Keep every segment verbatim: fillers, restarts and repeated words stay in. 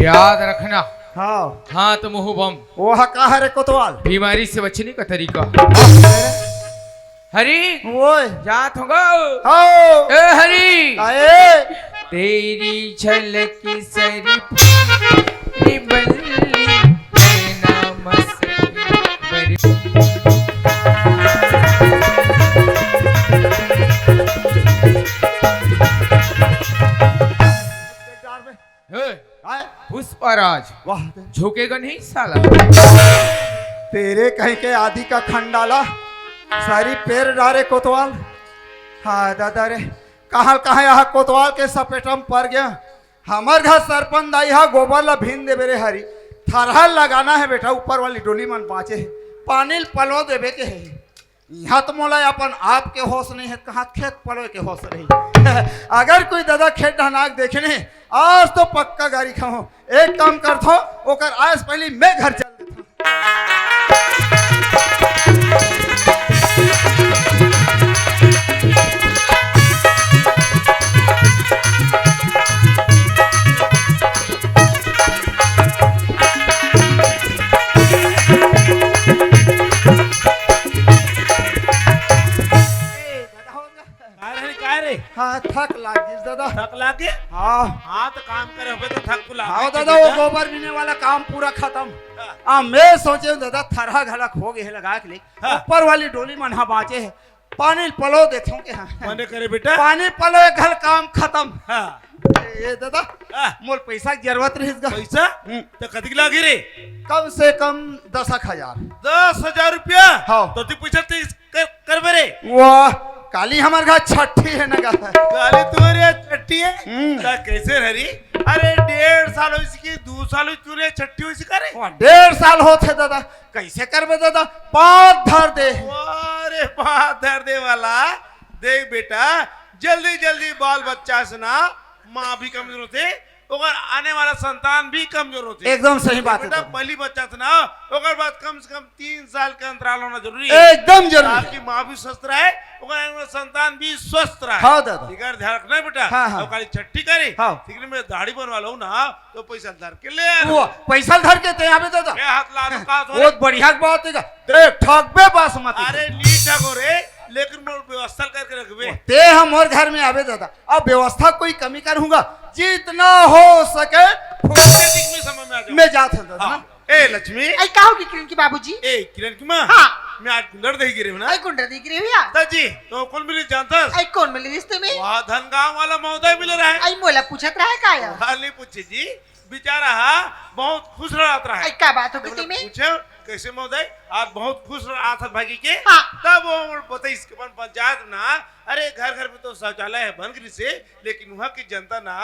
याद रखना। हाँ। हाँ, तो मुहूँ बम। वो हा का हरे कोतवाल? बीमारी से बचने का तरीका। हरी। ओए। जात होगा। हाँ। ए हरी। आए। तेरी झलक सरी पूरी बल्ली, नैना मस्ती बड़ी। ए, आए। पुष्पराज। वाह। झुकेगा नहीं साला। तेरे कहीं के आदि का खंडाला, सारी पेर डारे कोतवाल। हाँ दादा रे, कहाँ कहाँ यहाँ कोतवाल के सपेटम पर गया। हमर घर सरपंच दाई हा गोबर ला भीन देबे रे हरी। थरहा लगाना है बेटा, ऊपर वाली डोली मन बाँचे है, पानी ल पलो देबे के है। इहाँ तो मोला अपन आप के होश नहीं है, कहाँ खेत पलोय के होश रही। अगर कोई दादा खेत डहनाक देखे नहीं, आज तो पक्का गारी खाहूँ। एक काम करथो, ओकर आए से पहली मैं घर चल देथो। काय रे, काय रे? हाँ, थक लाग गिस दादा। थक लाग गे? हाँ। हाँ, तो काम करे होबे तो थक तो लाग हाँ गे दादा, वो बेटा। गोबर बीने वाला काम पूरा खतम। हाँ। आ, मैं सोचे हूँ दादा, थरहा घलक हो गए है लगा के ले। हाँ। ऊपर वाली डोली मन हा बाँचे है, पानी ल पलो देथों के हाँ। मने करे बेटा? पानी पलो, एक घल काम खतम। हाँ। ए दादा, हाँ। मोर पैसा के जरूरत रहिस गा। पैसा? हम्म। तो कतिक लागी रे? कम से कम दस एक हजार। दस हजार रुपया? हाँ। तो तू पैसा तेज कर, करबे रे। वाह, काली हमर घर छट्ठी है ना गा। काली तुम्हारे यहाँ छट्ठी है? हम्म। ता कैसे हरी? अरे डेढ़ साल होइस कि दू साल होइस तोरे छट्ठी होइस का रे? वाह, डेढ़ साल होत है दादा। कैसे करबे दादा? बात धर दे। अरे बात धर दे वाला। देख बेटा, जल्दी जल्दी बाल बच्चा से ना माँ भी कमजोर होथे, ओकर आने वाला संतान भी कमजोर होथे। एकदम सही बात है बेटा, दादा। पहली बच्चा से ना, ओकर बाद कम से कम तीन साल के अंतराल होना जरूरी है। एकदम जरूरी है। ताकि माँ भी स्वस्थ रहे, ओकर आने वाला संतान भी स्वस्थ रहे। हाँ दादा। एकर ध्यान रखना है बेटा। हाँ, हाँ। अउ काली छट्ठी करे, हाँ। ठीक में दाढ़ी बनवा लो ना, तो पैसा धर के ले आ। वो पैसा धर के ते आबे दादा। ए हाथ ला, रुका तो वो रे। बढ़िया के बात है। देख, ठगबे बासमती। अरे, नी ठगो रे, लेकिन मोर व्यवस्था करके रखबे। ते हम मोर घर में आबे दादा, अब व्यवस्था कोई कमी करहूँगा, जितना हो सके फुर्ती में समझ में आ जाओ। मैं जात हूँ दादा। हाँ। ए लक्ष्मी। आई का होगे किरण की बाबूजी? ए किरण की माँ। हाँ। मैं आज गुंडर देख गिरे हूँ ना। आई गुंडर देख गिरे हूँ यार। दादा जी, तो कौन मिली जानता? आई कौन मिली रिश्ते में? वहाँ धनगांव वाला महोदय मिले रहे। आई मोला पूछत रहे का यार? हाँ, नहीं पूछे जी। बेचारा हा बहुत खुश रहत रहा है। आई, का बात हो गई तो बोले, तेमे? पूछे, "कैसे महोदय, आज बहुत खुश रहत है भागी के?" हाँ। तब वो बताइस के अपन पंचायत ना, अरे घर घर में तो शौचालय है बन गई से, लेकिन वहाँ की जनता ना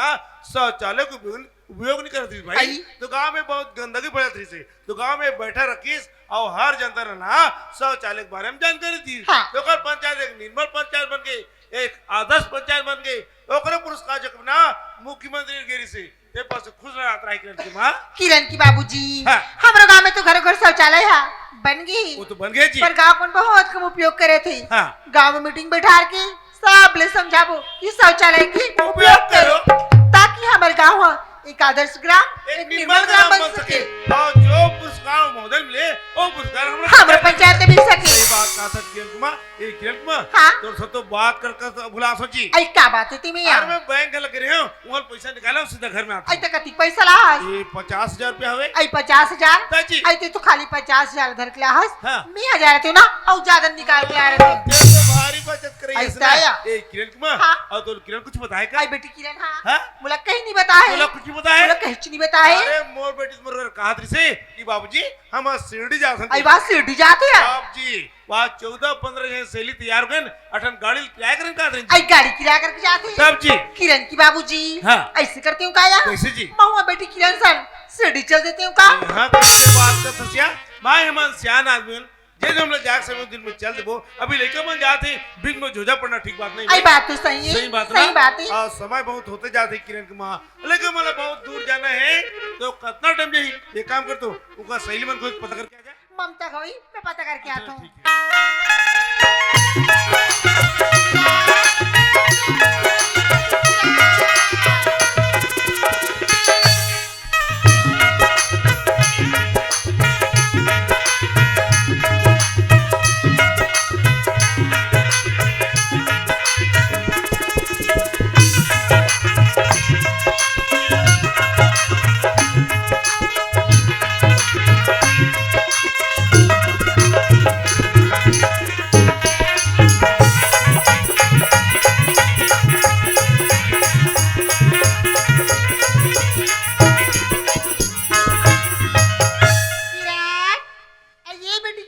शौचालय को उपयोग, उपयोग नहीं करती भाई। आई। तो गांव में बहुत गंदगी फैलत रही से, तो गांव में बैठा रखिस और हर जनता ने ना शौचालय के बारे में जानकारी दी। हाँ। तो ओकर पंचायत एक निर्मल पंचायत बन गई, एक आदर्श पंचायत बन गई। ओकरे पुरस्कार जब ना मुख्यमंत्री गिरी से ते पास खुश रहत रहा किरण की माँ। किरण की बाबूजी, हाँ। हमरो गांव में तो घरों घर शौचालय है, बन गई। वो तो बन गए जी। पर गांव कौन बहुत कम उपयोग करे थे। हाँ। गांव में मीटिंग बैठार के सब ले समझाबो कि शौचालय की उपयोग उपयोग करो। करो, ताकि हमर गांव ह एक आदर्श ग्राम, एक एक निर्मल निर्मल ग्राम ग्राम बन बन सके। सके। और जो पुरस्कार महोदय मिले, वो पुरस्कार हमरा हमर पंचायत में मिल सके। सही बात कहा था किरण कुमार। ए, किरण कुमार, हाँ। तोर से तो बात कर, कर तो भुला सोची। आई, का बात है तेमे यार? यार, मैं बैंक लग रहे हूँ, वहाँ पैसा निकाला, सीधा घर में आता आई, हूँ। त कतिक पैसा लाहस? ए, पचास हजार रुपया हवे। आई, पचास हजार? ता जी। आई, ते तो खाली पचास हजार धर के लाहस। हाँ। मैं हजार रहते हो ना, और ज्यादा निकाल के ला रहे थे। ते तो भारी बचत करे आई, इसने। ताया। ए, किरण कुमार, हाँ। और तो किरण कुछ बताए का? आई, बेटी किरण, हाँ। हाँ? मोला कहीं नहीं बताए। मोला कुछ नहीं बताए? मोला कहीं नहीं बताए। अरे, मोर बेटी, मोर घर कहा से कि बाबूजी, हम आज शिरडी जा सकते आई, हैं। बात शिरडी जाते हैं। बाप जी, वहाँ चौदह पंद्रह जन सहेली तैयार हो गए न, अठन गाड़ी किराया करन का दिन। आई, गाड़ी किराया करके जाते हैं। तब जी। किरण की बाबूजी। हाँ। ऐसे करते हो का यार? कैसे जी? महुआ बेटी किरण सन, शिरडी चल देते हो का? हाँ, कैसे बात कर ससिया? भाई, हम सियान आदमी हन, जे हम लोग जाके समय दिन में चल देबो। अभी लइका मन जाते, बीच में झोझा पड़ना ठीक बात नहीं आई, है। बात तो सही है। सही बात सही ना? बात है। और समय बहुत होते जाते किरण की माँ, लेकिन मतलब बहुत दूर जाना है, तो कितना टाइम जाही? एक काम कर तो, उनका सहेली मन को पता करके आ जा। ममता गई, मैं पता करके अच्छा, आता हूँ। ठीक है।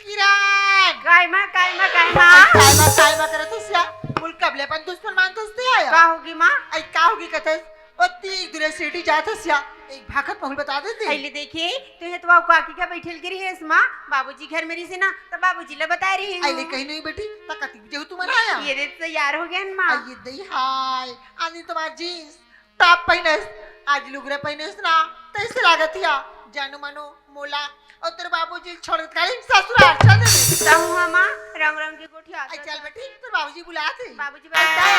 किरण! काय मा, काय मा, काय मा? अई, काय मा, काय मा करत हस या? मोला कब ले अपन दुश्मन मानत हस ते आया? का होगे माँ? अई, का होगे कथस? ओ तीक दूर सीढ़ी जात हस या। एक भाखत पहुल बता देते। अइले देखे, तो ये तो काकी का बैठल गिरी है इसमा। बाबूजी घर में रहिसे ना, तो बाबूजी ला बता रही हूँ। अइले कहीं नहीं बेटी, त कति बजे हो तुम्हारा आया? ये दे तो तैयार होगे माँ। अई दे हाय, आनी तुम्हार जींस टॉप पहिनस, आज लुगरा पहिनस ना, तइसे लागत हिया, जानो मानो मोला अउ तोर बाबूजी ल छोड़ के काली ससुराल चल देबे। तहूँ हा माँ, रंग रंग के गोठिया। अई चल बेटी, तोर बाबूजी बुलात हे। बाबूजी बुलात हे।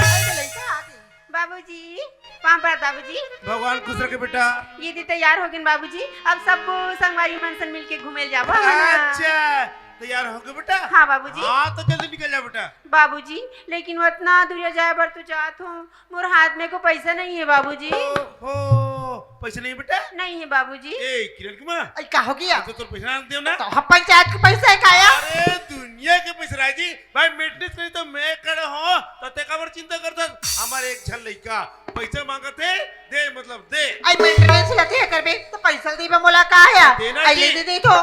अई लइका आ गे। बाबूजी, पाँव परत बाबूजी। भगवान खुश रखे बेटा। ये दे तैयार होगेन बाबूजी, अब सब संगवारी मन सन मिलके घूमे ल जाबो हमन। अच्छा, तैयार होगे बेटा? हाँ बाबूजी। हाँ, तो जल्दी निकल जा बेटा। बाबूजी, लेकिन ओतना दूरिया जाए बर तो जात हूँ, मोर हाथ में को पैसा नहीं है बाबूजी। ओहो, पैसा नहीं बेटा? नहीं है बाबूजी। ए, किरण की माँ। अई, का होगे या? तो तोर पैसा ना देव ना। तो हम पंचायत के पैसा हे का या? अरे, दुनिया के पैसा राजी, भाई, maintenance करी तो मैं खड़ा हूँ, तो ते काबर चिंता करथस? हमर एक झन लइका पैसा मांगत हे, दे, मतलब दे। अई maintenance ला ते करबे, तो पैसा ल देबे मोला का हे? देना अई जी। ले दे, दे तो।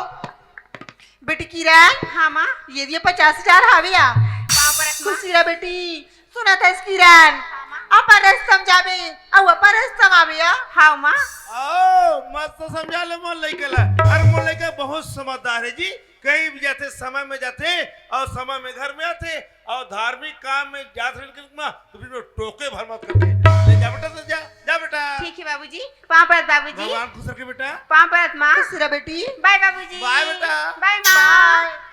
बेटी किरण। हाँ माँ। ये दे पचास हजार हावे या। पाँव परत माँ। खुशी रह बेटी। सुनत हस किरण? हाँ माँ। अपन रस्ता म जाबे, अउ अपन रस्ता म आबे या। हाँ माँ। ओ, मस्त समझा ले मोर लइका ला। अरे मोर लइका बहुत समझदार हे जी। कहीं भी जाथे, समय में जाथे अउ समय में घर में आथे अउ धार्मिक काम में जात रहिन के रुक मा, तो फिर वो टोके भर मत करथे। ले जा बेटा, ले जा, जा बेटा। ठीक है बाबूजी, पाँव परत बाबूजी। भगवान खुश रखे बेटा। पाँव परत माँ। खुश रह बेटी। बाय बाबूजी। बाय बेटा। बाय माँ। बाय।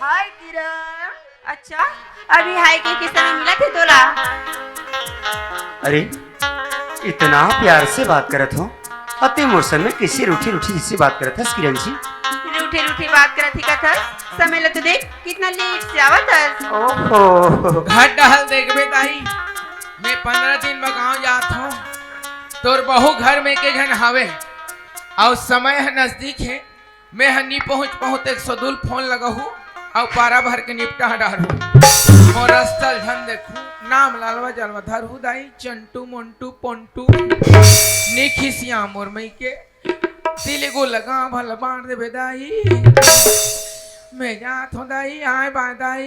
हाय किरण। अच्छा, अभी हाय के किस समय मिलत हे तोला? अरे, इतना प्यार से बात करत हो, अउ ते मोर संग में किसे रूठी रूठी जइसे बात करत हस किरण जी? रूठी रूठी बात करत ही कथस, समय ल तो देख, कितना लेट से आवत हस। ओहो। घट डहल देखबे दाई, मैं पंद्रह दिन बर गाँव जात हूँ, तोर बहू घर में के झन हवे, अउ समय ह नजदीक हे, मैं ह नी पहुँच पाहूँ, तेक सदुल फोन लगाहूँ अउ पारा भर के निपटा डारहूँ। मोर अस्सल झन देखहूँ, नाम लालवा जलवा धरहूँ दाई, चंटू, मोंटू, पोंटू, नी खिसिया मोर मइके, तिली गो लगा भल बांट देबे दाई। मैं जात हूँ दाई, आय बाय दाई।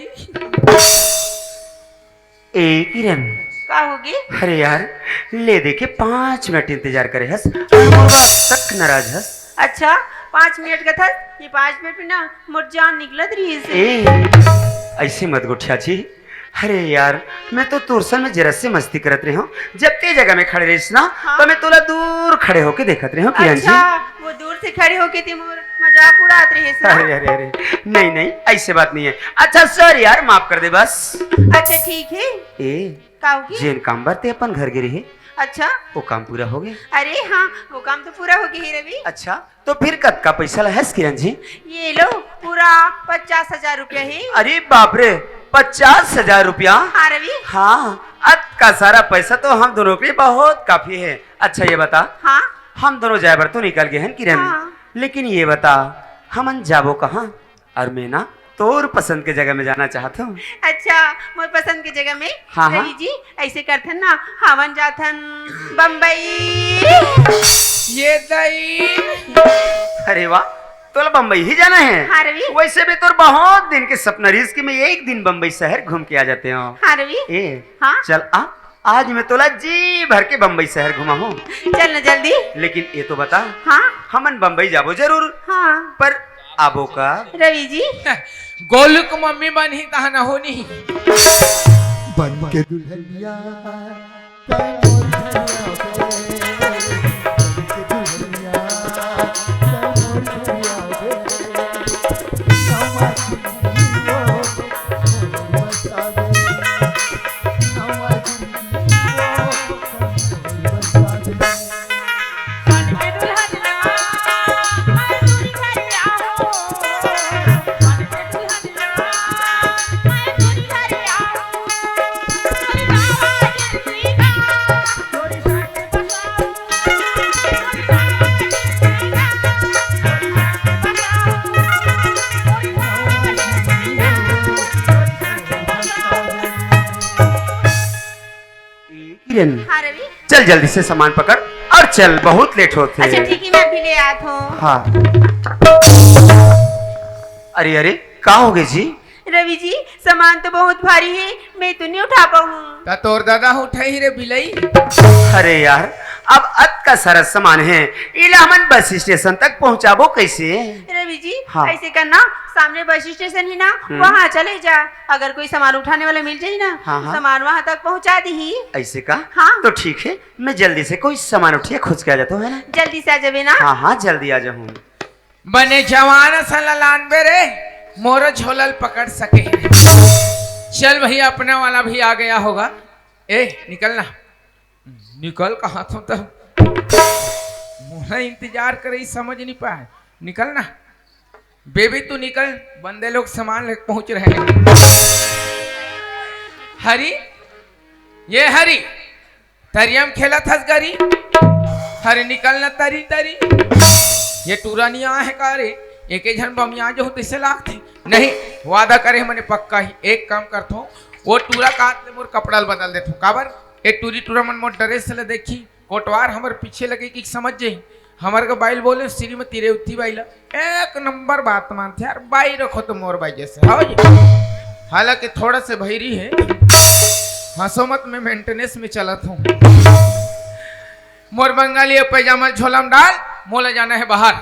ए किरण। का होगे? अरे यार, ले दे के पाँच मिनट इंतजार करे हस, अउ मोर बात तक नाराज हस। अच्छा, पाँच मिनट कथस, ये पाँच मिनट में ना मोर जान निकलत रहिस हे। ए, अइसे मत गोठिया जी। अरे यार, मैं तो तोर संग में जरा से मस्ती करत रहे हूँ। जब ते जगह में खड़े रहिस ना, हाँ। तो मैं तोला दूर खड़े होके देखत रहे हूँ किरण जी। अच्छा, वो दूर से खड़े होके ते मोर मजाक उड़ात रहिस ना। अरे, अरे, अरे, नहीं, नहीं, अइसे बात नहीं है। अच्छा, sorry यार, माफ कर दे बस। अच्छा, ठीक है। ए, का होगे? जेन काम बर ते अपन घर गे रहे, अच्छा। वो काम पूरा होगे? अरे हाँ, वो काम तो पूरा होगे हे रवि। अच्छा, तो फिर कतका पैसा ला हस किरण जी? ये लो, पूरा पचास हजार रुपया हे। अरे बाप रे, पचास हजार रुपया? हाँ रवि। हाँ, अतका सारा पैसा तो हम दोनों के लिए बहुत काफी है। अच्छा ये बता, हाँ। हम दोनों जाए बर तो निकल गए हैं किरण, हाँ। लेकिन ये बता, हमन जाबो कहाँ? अउ मैं ना तोर पसंद के जगह में जाना चाहत हूँ। अच्छा, मोर पसंद के जगह में? हाँ, हाँ। रवि जी, ऐसे करथन ना, हमन जाथन बम्बई। ये दई। अरे वाह, तोला बम्बई ही जाना है? हाँ रवि। वैसे भी तोर बहुत दिन के सपना रहिस कि मैं एक दिन बम्बई शहर घूम के आ जाते हूँ। हाँ रवि। ए, हाँ? चल आ, आज मैं तोला जी भर के बम्बई शहर घुमाहूँ। चल ना जल्दी। लेकिन ये तो बता, हाँ? हमन बम्बई जाबो जरूर, हाँ। पर आबो का? रवि जी। गोलू के मम्मी मन ही तहां न होनी। बन के दुल्हनिया, तै मोर घरे आबे। बन के दुल्हनिया, तै मोर घरे आबे। नवा जिंदगी वो, वो बता दे। ए, किरण, हाँ रवि। चल जल्दी से सामान पकड़ और चल, बहुत लेट होत हे। अच्छा ठीक है, मैं अभी ले आत हूँ। हाँ। अरे अरे, का हो गए जी? रवि जी, सामान तो बहुत भारी है, मैं तो नहीं उठा पाऊँ। त तोर दादा उठाही रे बिलई। अरे यार, अब अतका सारा सामान है, इला हमन बस स्टेशन तक पहुँचाबो कैसे? रवि जी, हाँ। ऐसे करना, सामने बस स्टेशन ही ना, हम्म। वहाँ चले जा। अगर कोई सामान उठाने वाला मिल जाही ना, हाँ, तो हाँ। सामान वहाँ तक पहुँचा दीही। ऐसे का? हाँ। तो ठीक है, मैं जल्दी से कोई सामान उठिया खोज के आ जाता हूँ, है ना? जल्दी से आ जाबे ना। हाँ, हाँ, जल्दी आ जाऊँ। बने जवान असन ला लानबे रे, मोरो झोला ल पकड़ सके। चल भैया, अपने वाला भी आ गया होगा। ए, निकल ना। निकल कहा तो तब। मोला इंतजार करे, समझ नहीं पाए। निकल ना। बेबी, तू निकल, बंदे लोग सामान लेके पहुंच रहे हैं। हरी, ये हरी, तरिया में खेलत हस गरी। हरी, निकल ना तरी, तरी। ये टूरा नहीं आए है का रे? एके झन बमिया जो तैसे लागथे। नहीं, वादा करे मने पक्का ही। एक काम करथो, वो टूरा का हाथ ले मोर कपड़ा ल बदल देथो। काबर? ए टूरी टूरा मन मोर ड्रेस ले देखी, कोटवार हमर पीछे लगे कि समझ जाही। हमर के बाई ल बोले, श्रीमती रेवती बाई ला, एक नंबर बात मानथे यार, बाई रखो तो मोर बाई जैसे, हो जी। हालांकि थोड़ा से भैरी है, हंसो मत, मैं मेंटेनेंस में चलत हूँ। मोर बंगाली ये पैजामा झोला में डाल, मोला जाना है बाहर।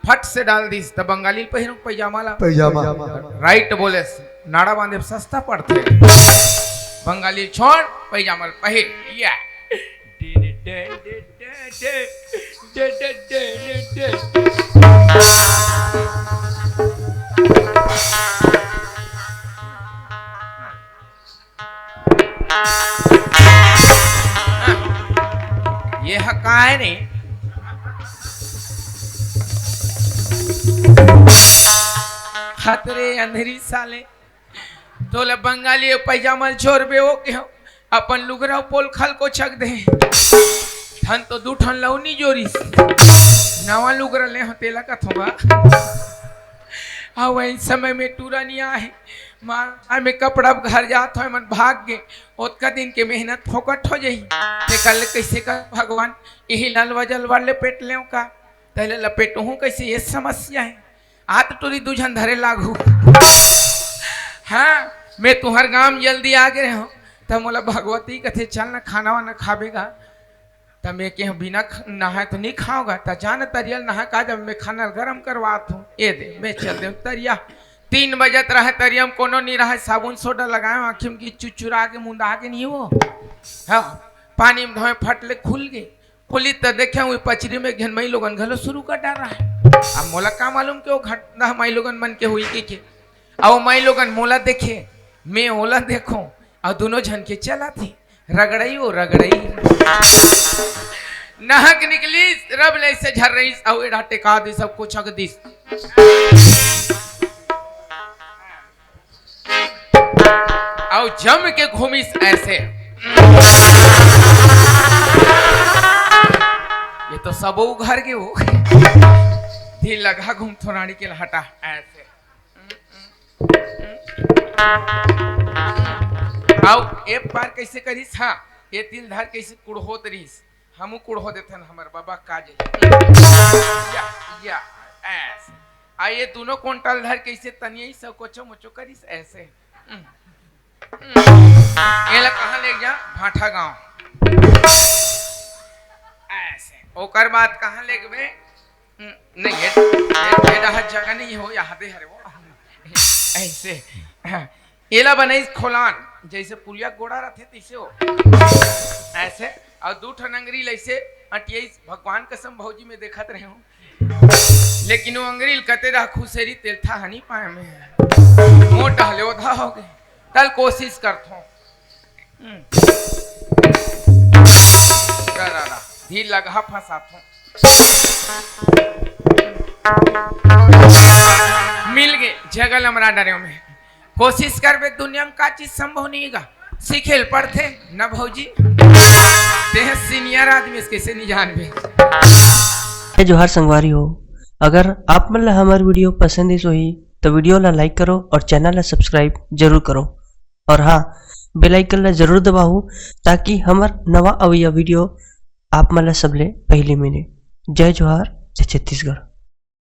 फट से डाल दीस, त बंगाली पहिरो पैजामा ला। पैजामा। राइट बोले, नाड़ा बांधे सस्ता पड़थे। बंगाली छोड़, पैजामा पहिर। या। ये ह काय रे? हतरे अंधरी साले, तोला बंगाली पैजामा ल छोरबे ओ के हो, अपन लुगरा पोल खल को छक दे। धन तो दू ठन लौनी जोरिस, नवा लुगरा ले हो तेला कथों गा। अउ वही समय में टूरा नहीं आए, मार में कपड़ा घर जात हो, मन भाग गे। ओतका दिन के मेहनत फोकट हो जाही। ते कल कैसे कर भगवान, यही ललवा जलवा लपेट लेव का? तैले लपेटहूँ कैसे, ये समस्या है। आत टूरी दू झन धरे लागू। हाँ, मैं तुहर गांव जल्दी आ गए हूँ, तब मोला भगवती कथे, "चल ना, खाना वाना खाबे गा।" त मैं के, "बिना ख-, नहाए तो नहीं खाओगा।" त जान तरिया ल नहा का जब मैं खाना ल गरम करवात हूँ। ये दे, मैं चल दे तरिया। तीन बजत रहे, तरिया में कोनो नहीं रहे, साबुन सोडा लगाए, आँखी में की चुचुरा के मुंदा के नहीं हो। हाँ, पानी में धोए, फट ले खुल गए। खोली त देखे हुई पचरी में एक झन माई लोगन घलो शुरू कर डारा है। अब मोला का मालूम कि वो घटना माई लोगन मन के हुई कि के। अब वो माई लोगन मोला देखे, मैं ओला देखो, और दोनों झन के चला थी। रगड़ई ओ रगड़ई। नहक निकलिस, रब ले से झर रहिस, अउ एड़ा टेका दिस, सब कुछ छक दिस। अउ जम के घूमिस ऐसे। ये तो सब उघर के हो। दिल लगा घूम थोरानी के लहटा ऐसे। अउ ए पार कइसे करिस? हाँ, ए तिल धर कइसे कुड़होत रहिस, हमू कुड़हो देथन, हमर बाबा का जाही। या, या, ऐसे। आ ये दोनों कोंटा ल धर कइसे तनिया ही सकोचो मोचो करिस ऐसे। हम्म। हम्म। एला कहाँ लेग जा? भाठा गांव। ऐसे। ओकर बाद कहाँ लेगबे? हम्म, नहीं, ये, ये, ये डहर जगह नहीं हो, यहाँ दे हरे वो। ऐसे। एला बनाइस खोलान, जइसे पुलिया के गोड़ा रथे तइसे हो। ऐसे, अउ दू ठन अंगरी ल अइसे अंटियाइस, भगवान कसम भौजी मैं देखत रहे हूँ। लेकिन वो अंगरी ल कते रहा खुसेरी तेल था हनी पाए में। मोटा हले ओधा हो गए। तल कोशिश करथों। हम्म। डरा रहा। धीर लगहा फंसाथों। मिल गए, जगह ल अमरा डरेंव मैं। कोशिश करबे, दुनिया में का चीज संभव नहीं गा। सीखे ल पड़थे न भौजी। तेह senior आदमी अस, कइसे नहीं जानबे। जय जोहार संगवारी हो, अगर आप मन ला हमर video पसंद आइस होही, तो video ला like करो और channel ला subscribe जरूर करो। और हाँ, bell icon ला जरूर दबाओ, ताकि हमर नवा अवइया video आप मन ला सबले पहली मिले। जय जोहार, जय छत्तीसगढ़।